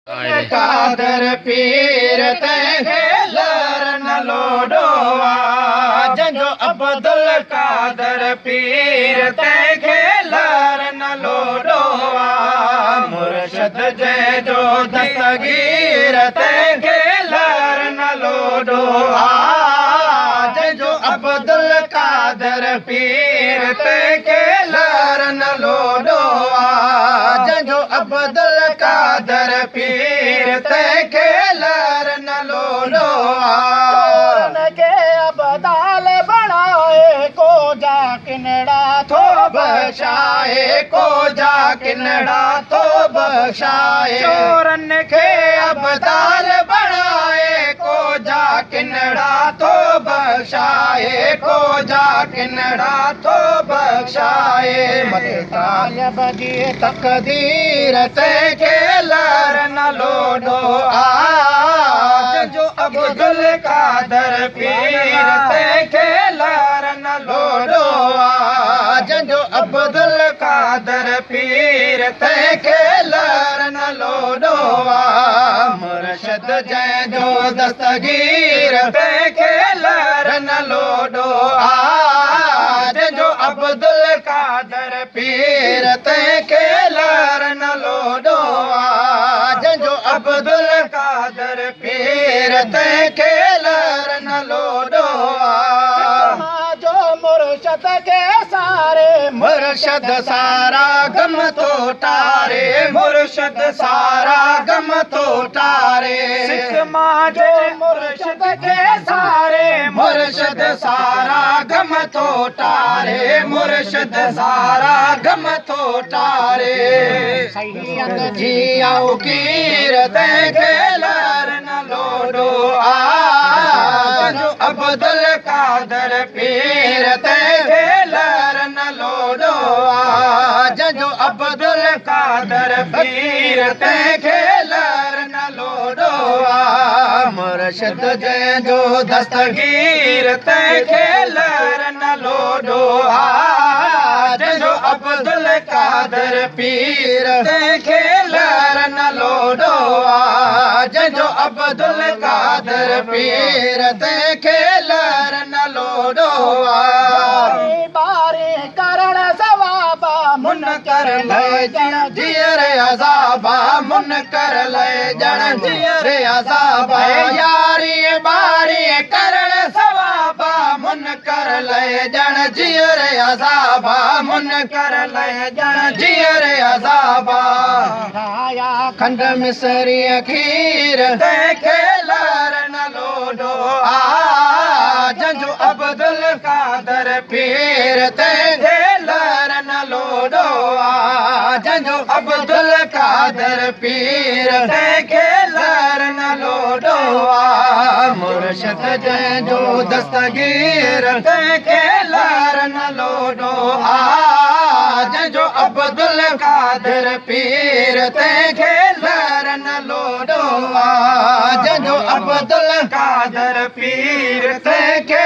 قادر پير تنهن کي لهر نه لوڏو آ، جنهن جو عبدالقادر پير تنهن کي لهر نه لوڏو آ، مرشد جنهن جو دستگير تنهن کي لهر نه لوڏو آ، جنهن جو عبدالقادر پير تنهن کي لهر نه لوڏو آ، جنهن جو عبدالقادر پير تنهن کي لهر نه لوڏو آ. چورن کي ابدال بڻائي ڪو جا ڪنڙا ٿو بخشائي، ڪو جا ڪنڙا ٿو بخشائي. چورن کي ابدال بڻائي ڪو جا ڪنڙا ٿو بخشائي، ڪو جا ڪنڙا ٿو بخشائي. مٿي طالب جي تقدير تنهن کي لهر نه لوڏو آ، جنهن جو عبدالقادر پير تنهن کي لهر نه لوڏو آ، جنهن جو عبدالقادر پير تنهن کي لهر نه لوڏو آ، مرشد جنهن جو دستگير تنهن کي لهر نه لوڏو آ، جنهن جو عبدالقادر پير تنهن کي لهر نه لوڏو آ، جنهن جو عبدالقادر پير تنهن کي لهر نه لوڏو آ. مان جو مرشد کي ساري، مرشد سارا غم ٿو ٽاري، مرشد سارا غم ٿو ٽاري. سک مان جو مرشد کي ساري، مرشد سارا غم ٿو ٽاري، مرشد سارا غم ٿو ٽاري. سيد جي ڪير تنهن کي لهر نه لوڏو آ، جنهن جو عبدالقادر پير تنهن کي لهر نه لوڏو آ، جنهن جو عبدالقادر پير تنهن کي لهر نه لوڏو آ، مرشد جنهن جو دستگير تنهن کي لهر نه لوڏو آ، جنهن جو عبدالقادر پير تنهن کي لهر نه لوڏو آ، جنهن جو عبدالقادر پير تنهن کي لهر نه لوڏو آ. ٻاري ڪرڻ ثوابا، من ڪر لئي ڄڻ جيئري عذابا، من ڪر لئي ڄڻ جيئري عذابا. ياري ٻاري ڪرڻ ثوابا، من ڪر لئي ڄڻ جيئري عذابا، من ڪر لئي ڄڻ جيئري عذابا. آيا کنڊ مصري کير تنهن کي لهر نه لوڏو آ، جنهن جو عبدالقادر پير تنهن کي لهر نه لوڏو آ، جنهن جو عبدالقادر پير تنهن کي لهر نه لوڏو آ، مرشد جنهن جو دستگير تنهن کي لهر نه لوڏو آ، جنهن جو عبدالقادر پير تنهن کي لهر نه لوڏو آ، جنهن جو عبدالقادر پير تنهن کي